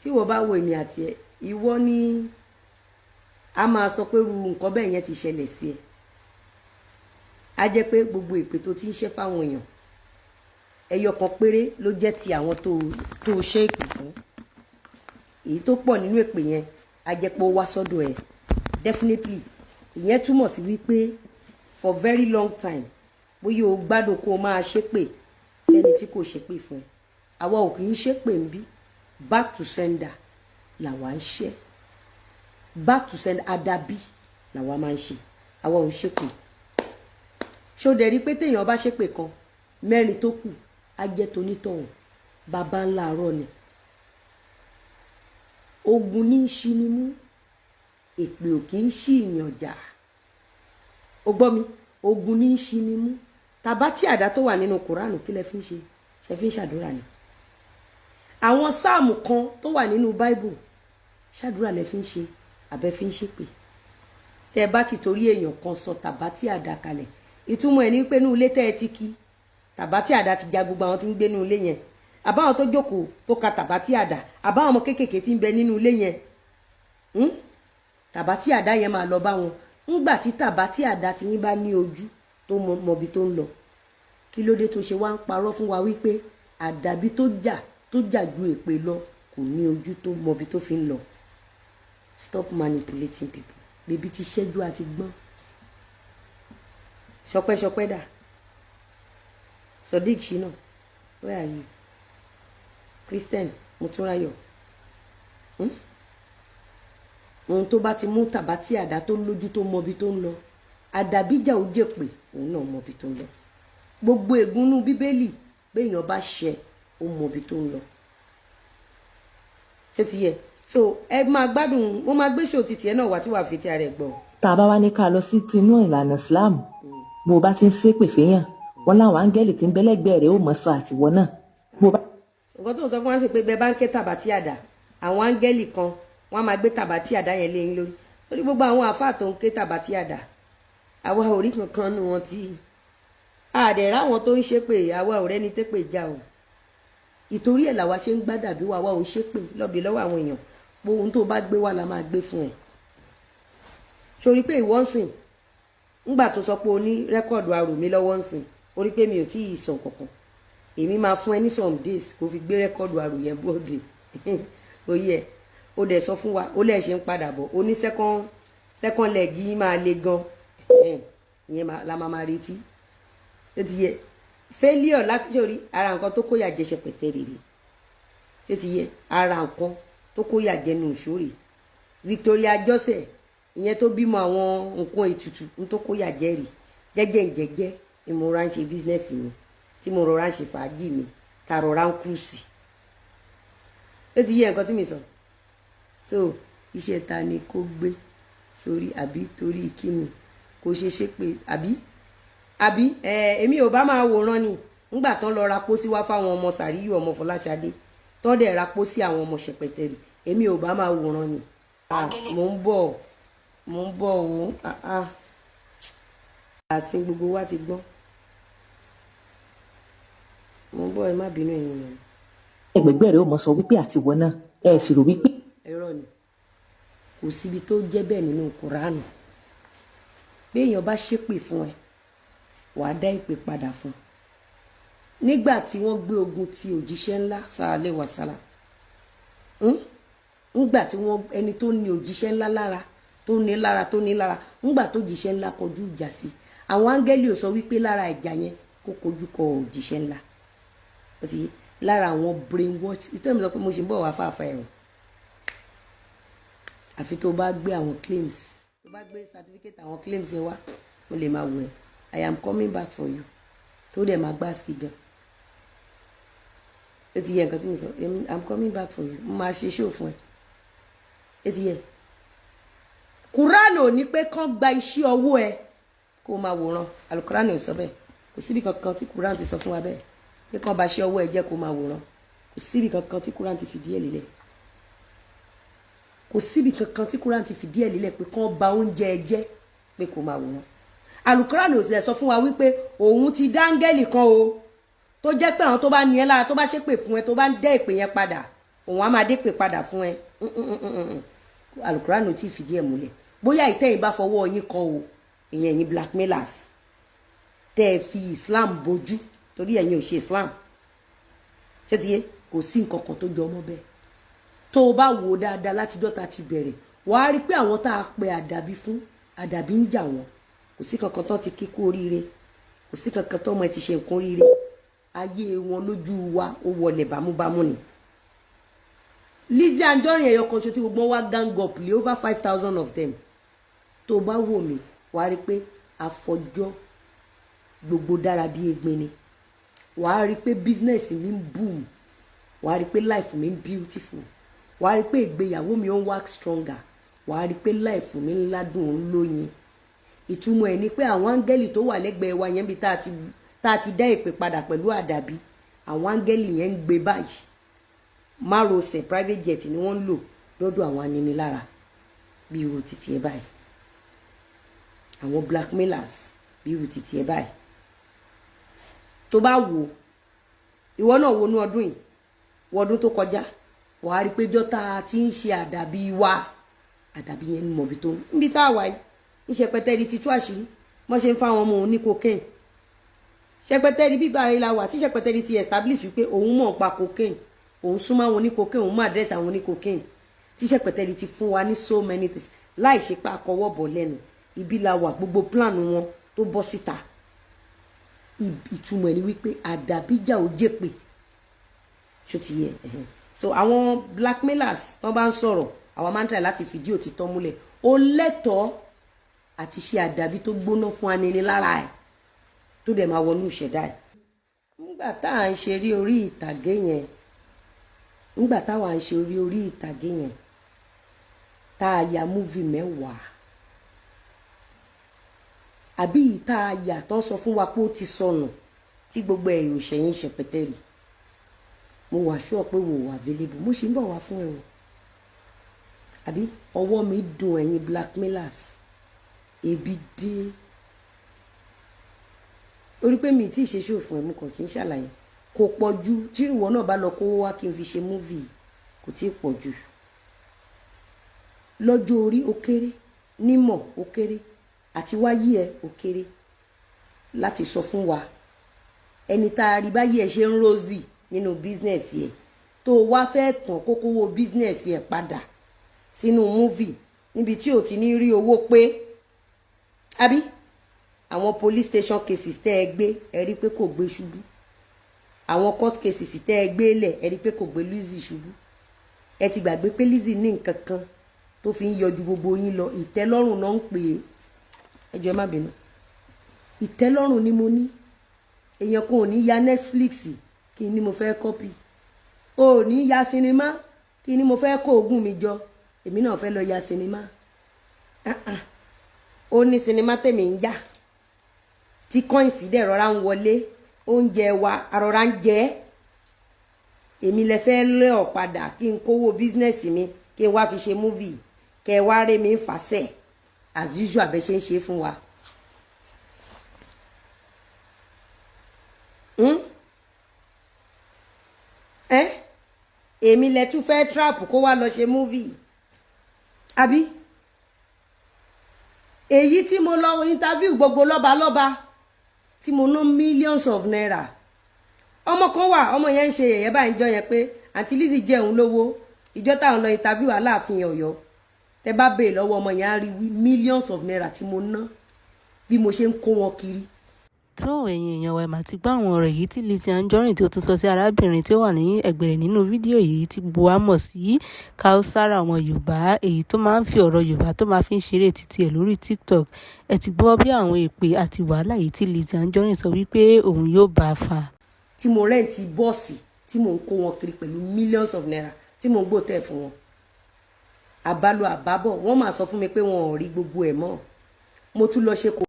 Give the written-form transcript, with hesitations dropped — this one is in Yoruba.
Tí wọ́n bá wo èmi àti ẹ, ìwọ ni a máa sọ pé irú nǹkan bẹ́ẹ̀ yẹn ti ṣẹlẹ̀ sí ẹ. Á jẹ́ pé gbogbo ìpè tó ti ń ṣe fáwọn èèyàn, ẹyọ kan péré ló jẹ́ ti àwọn tó ṣe ìpè fún. Èyí tó pọ̀ nínú èpè yẹn, á jẹ́ pé ó wá sọ́dọ̀ ẹ̀ definitely. Ìyẹn túmọ̀ sí wípé for very long time, bóyá o gbádùn kó o máa ṣépè fẹ́ni tí kò ṣépè fún ẹ. Àwa ò kì í ṣépè ń bí. Back to sender làwa ń ṣe, back to sender, àdàbí làwa máa ń ṣe. Àwa ò ń ṣépè. Ṣó dẹ̀ rí pé téèyàn bá ṣépè kan, mẹ́rin tó kù á jẹ́ tonítọ̀hún? Bàbá ńlá àárọ̀ ni ogun ní í ṣí ni mú, èpè ò kì í ṣí ìyàn jà. O gbọ́ mi? Ogun ní í ṣí ni mú. Tàbá tí àdá tó wà nínú Kùránù, kí lẹ fi ń ṣe? Ṣe fi ń ṣàdúrà ni? Àwọn sáàmù kan tó wà nínú Báíbù, ṣàdúrà lẹ fi ń ṣe, àbẹ fi ń ṣépè? Tẹ bá ti torí èèyàn kan sọ tàbá tí àdá kalẹ̀, ìtumọ̀ ẹ̀ ní pé inú ilé tẹ́ ẹ ti kí tàbá tí àdá ti ja gbogbo àwọn tí ń gbé nínú ilé yẹn, àbáwọn tó jókòó tó ka tàbá tí àdá, àbáwọn ọmọ kéékèèké tí ń bẹ nínú ilé yẹn, Tàbá tí àdá yẹn máa lọ bá wọn. Ńgbà tí tàbá tí àdá tí yín bá ní ojú tó mọbi tó ń lọ, kí ló dé tó ṣe wá ń parọ́ fún wa wípé àdàbí tó jà, tó jà ju èpè lọ, kò ní ojú tó mọbi tó fi ń lọ? Stop manipulating people. Bèbí ti ṣẹ́jú àti gbọ́n. Ṣọpẹ́ṣọpẹ́ dà? Sodiq Shina, where are you? Christian Mutúnráyọ̀, Ohun tó bá ti mú tàbá tí àdá tó lójú tó mọbi tó ń lọ, àdàbíjà ò jèpè, òun náà mọbi tó ń lọ. Gbogbo ègúnnú Bíbélì, béèyàn bá ṣẹ, ó mọbi tó ń lọ. Ṣé ti yẹ? So ẹ máa gbádùn. Mo máa gbé ṣòó títí ẹ náà wá tí wàá fi ti ara ẹ gbọ́. Tá a bá wá ní ká lọ sí tinú ìlànà Islam, bó o bá ti ń ṣépè fẹ́yàn, wọn láwọn áńgẹ́lì tí ń bẹ́lẹ́gbẹ̀ẹ́ rẹ̀ ó mọ̀ sọ àtiwọ́ náà bó o bá. Nǹkan tó ń sọ fún wa sí pé bẹ́ẹ̀ bá ń ké tàbá tí àdá, àwọn áńgẹ́lì kan wọ́n á máa gbé tàbá tí àdá yẹn lé yín lórí. Torí gbogbo àwọn àáfàá tó ń ké tàbá tí àdá, àwa ò rí kankan nu wọn tí àdẹ̀rẹ̀ àwọn tó ń ṣépè. Àwa ò rẹ́ni tépè já o. Ìtorí ẹ̀ làwa ṣe ń gbádàbí wa. Wa ò ṣépè lọ́bi lọ́wọ́ àwọn èèyàn pé ohun tó bá gbé wá la máa gbé fún ẹ. Sórí pé ìwọ ń sìn, ńgbà tó sọ pé o ní record arò mi lọ́wọ́ ń sìn, o rí pé mi ò tí ì sọ kankan. Èmi máa fún ẹ ní some days kó fi gbé record arò yẹn bọ́ọ̀dì. Ó yẹ ó dẹ̀ sọ fún wa, ó lẹ̀ ṣe ń padà bọ̀. Ó ní second leg yìí máa le gan. Ìyẹn la máa retí. Ó ti yẹ failure láti sórí ara nǹkan tó kóyà jẹ ṣẹpẹtẹ rèé. Ṣé ti yẹ? Ara nǹkan tó kóyà jẹnu ìṣòro Victoria Joseph, ìyẹn tó bímọ àwọn nǹkan ètùtù ń tó kóyà jẹ rè. Jẹ́jẹ́ jẹ́jẹ́ ni mo rà ń ṣe business mi, tí mo rọra ń ṣe fàájì mi, tá a rọra ń kú sí. Ó ti yẹ nǹkan tí mi sọ. So iṣẹ́ ta ni kó gbé sórí? Àbí torí kíni kò ṣe ṣe pé àbí èmi ò bá máa wòran ni ńgbà tán lọ ra pósí wá fáwọn ọmọ Sàríyù, ọmọ Fọláṣadé, tán dẹ̀ ra pósí àwọn ọmọ Ṣẹpẹtẹrì, èmi ò bá máa wòran ni. Mò ń bọ̀, mò ń bọ̀ o. Àsìn gbogbo wa ti gbọ́n. Mò ń bọ̀, ẹ má bínú, ẹ̀yin yẹn. Ẹgbẹgbẹ́ rẹ̀ ó mọ̀ sọ wípé àtiwọ́ náà ẹ sì rò wípé. Irọ́ ni, kò síbi tó jẹ́ bẹ́ẹ̀ nínú Kùránù. Bí èèyàn bá ṣépè fún ẹ, wàá dá ìpè padà fún un. Nígbà tí wọ́n gbé ogun ti òjíṣẹ́ ńlá sàlẹ̀ wàsálà, ńgbà tí wọ́n ẹni tó ní òjíṣẹ́ ńlá lára, tó ní lára, tó ní lára, ńgbà tó jíṣẹ́ ńlá kọjú ìjà sí àwọn áńgẹ́lì, ò sọ wípé lára ìjà yẹn kó kojú kọ òjíṣẹ́ ńlá. Ó ti lára àwọn brainwash ìtọ́ mi sọ pé mo ṣe ń bọ̀ wá fàáfàá ẹ̀ o. Àfi tó bá gbé àwọn claims, tó bá gbé certificate àwọn claims yẹn wá, mo lè máa wẹ̀. I am coming back for you. Tó dẹ̀ máa gbá sí gan. Ó ti yẹ nǹkan tí mo sọ. I'm coming back for you. Mo máa ṣe show fún ẹ. Ó ti yẹ. Kúránù ò ní pé kán gba iṣẹ́ ọwọ́ ẹ kó máa wòran. Alukúránù ò sọ bẹ́ẹ̀. Kò síbi kankan tí Kúránù ti sọ fún wa bẹ́ẹ̀ pé kán ba iṣẹ́ ọwọ́ ẹ jẹ́ kó máa wòran. Kò síbi kankan tí Kúránù ti fìdí ẹ̀ lélẹ̀. Kò síbi kankan tí Kúránù ti fìdí ẹ̀ lélẹ̀ pé kán ba oúnjẹ ẹ jẹ́ pé kó máa wòran. Alukúránù ò sì sọ fún wa wípé òun ti dáńgẹ́lì kan o, tó jẹ́ pé àwọn tó bá ní ẹ lára, tó bá ṣépè fún ẹ, tó bá ń dẹ́ ìpè yẹn padà, Òun á máa dé pè padà fún ẹ. Alukuran ò tí ì fìdí ẹ̀ múlẹ̀. Bóyá ìtẹ́yìn bá fọwọ́ yín kọ o, ìyẹn ẹ̀yin blackmailers tẹ́ ẹ fi Islam bojú, torí ẹ̀yin ò ṣe Islam. Ṣé ti yé? Kò sí nǹkan kan tó jọ ọmọ bẹ́ẹ̀. Tó o bá wò ó dáadáa látijọ́ tá a ti bẹ̀rẹ̀, wàá rí i pé àwọn tá a pe àdàbí fún, àdàbí ń jà wọ́n. Kò sí kankan tó ti kíkú oríire, kò sí kankan tó ọmọ ẹ ti ṣe nǹkan oríire. Ayé wọn lójú wa, ó wọlé bámúbámú ni. Lizzy Anjorin ẹyọ kan ṣo tí gbogbo wọn wá gang up lé, over 5,000 of them. Tó o bá wò mí, wàá rí i pé àfọjọ́ gbogbo dára bí egbin ni. Wàá rí i pé business mi ń boom, wàá rí i pé life mi ń beautiful, wàá rí i pé ìgbéyàwó mi ń work stronger, wàá rí i pé life mi ń ládùn, ń lóyin. Ìtumọ̀ ẹ̀ ni pé àwọn áńgẹ́lì tó wà lẹ́gbẹ̀ẹ́ wa yẹn, bí tá a ti dá ìpè padà pẹ̀lú àdàbí, àwọn áńgẹ́lì yẹn ń gbé báyìí. Márosẹ̀ private jet ni wọ́n ń lò lọ́dọ̀ àwọn aninilára bí irú títí ẹ báyìí, àwọn blackmailers bí irú títí ẹ báyìí. Tó bá wò ìwọ náà, wọnú ọdún yìí, wọ ọdún tó kọjá, wàá rí i pé jọ́ta ti ń ṣe àdàbí wa, àdàbí yẹn ń mọ̀bi tó níbi tá a wà yìí ń ṣẹpẹtẹ ti tú àṣírí wọ́n ṣe ń fáwọn ọmọ òun ní cocaine. Ṣẹpẹtẹ bíbá yìí la wà tí ṣẹpẹtẹ ti establish pé òun mọ̀ pa cocaine, òun súnmọ́ àwọn oní cocaine, òun mọ̀ àdírẹ́sì àwọn oní cocaine, tí ṣẹpẹtẹ ti fún wa ní so many things láì ṣe pé akọwọ́ bọ̀ lẹ́nu. Ibi la wà, gbogbo plan wọn tó bọ́ síta. Ìtumọ̀ ẹ̀ ni wípé àdàbíjà ò jèpè. Ṣó ti yẹ? So àwọn blackmailers wọ́n bá ń sọ̀rọ̀, àwọn máa ń try láti fìdí òtítọ́ múlẹ̀. Ó lẹ́tọ̀ọ́ àti ṣe àdàbí tó gbóná fún aninilára ẹ̀ tó dẹ̀ máa wọnú ìṣẹ̀dá ẹ̀. Nígbà tá à ń ṣe rí orí ìtàgé yẹn, nígbà táwa ń ṣe orí orí ìtàgé yẹn, tá a ya movie 10 àbí tá a yà tán, sọ fún wa pé ó ti sọnù, tí gbogbo ẹ̀ ò ṣẹ̀yìn ṣẹpẹtẹ́rì. Mo wà sure pé wò wà available. Mo ṣì ń bọ̀ wá fún ẹ o. Àbí ọwọ́ mi dùn ẹ̀yin blackmailers? Ebi dé orí pé mi tí ì ṣe ṣòfò ẹ̀, mo kàn kí n ṣàlàyé. Kò pọ̀ ju tí ìwọ náà bá lọ kówó wá kí n fi ṣe movie, kò tí ì pọ̀ jù. Lọ́jọ́ orí ó kéré, nímọ̀ ó kéré, àti wáyé ẹ ó kéré láti sọ fún wa ẹni tá a rí báyìí ẹ ṣe ń rosy nínú business ẹ, tó o wá fẹ́ tàn kókówó business ẹ padà sínú movie níbi tí ò ti ní rí owó pé. Àbí àwọn police station cases tẹ́ ẹ gbé, ẹ rí pé kò gbé ṣubú. Àwọn court cases tẹ́ ẹ gbé lẹ̀, ẹ rí pé kò gbé Lizzy ṣubú. Ẹ ti gbàgbé pé Lizzy ní nǹkan kan tó fi ń yọjú gbogbo yín lọ. Ìtẹ́lọ́rùn náà ń pè é. Ẹ jọ̀ọ́, ẹ má bínú. Ìtẹ́lọ́rùn ni mo ní. Èèyàn kan ò ní ya Netflix kí ni mo fẹ́ copy, o ò ní ya sinimá kí ni mo fẹ́ kó ogún mi jọ. Èmi náà fẹ́ lọ ya sinimá. Ó ní sinimá tèmi ń yà tí coins dẹ̀ rọra ń wọlé, oúnjẹ wa arọra ń jẹ. Èmi lẹ fẹ́ lé ọ̀ padà kí n kówó business mi kí n wá fi ṣe movie, kẹ wá rí mi fàṣẹ as usual bẹ́ ṣe ń ṣe fún wa. Eh? Èmi lẹ tún fẹ́ trap kó wá lọ ṣe movie, àbí èyí tí mo lọ interview gbogbo lọ́balọ́ba tí mo ná millions of naira. Ọmọ kan wà, ọmọ yẹn ń ṣe yẹ̀yẹ́ báyìí jọ yẹn pé àǹtí Lizzy jẹun lówó ìjọ táwọn lọ interview Aláàfin Ọ̀yọ́. Tẹ bá béè lọ́wọ́ ọmọ yẹn, á rí wí millions of naira tí mo ná bí mo ṣe ń kó wọn kiri. Tó ẹ̀yin èèyàn wa, ẹ̀ mà ti gbọ́ àwọn ọ̀rọ̀ yìí tí Lizzy Anjorin tí ó tún sọ sí arábìnrin tí ó wà ní ẹ̀gbẹ́ rẹ̀ nínú fídíò yìí, tí gbogbo wa mọ̀ sí Kausara ọmọ Yorùbá, èyí tó máa ń fi ọ̀rọ̀ Yorùbá tó máa fi ń ṣeré títí ẹ̀ lórí TikTok. Ẹ ti gbọ́ bí àwọn èpè àti wàhálà yìí tí Lizzy Anjorin sọ wípé òun yóò bá a fà. Tí mo rent bọ́ọ̀sì tí mò ń kó wọn kiri pẹ̀lú millions of naira tí mò ń gbòtẹ́ fún wọn, àbálò àbábọ̀, wọ́n máa sọ fún mi pé wọn ò rí gbogbo ẹ̀ mọ́. Mo tún lọ ṣe kò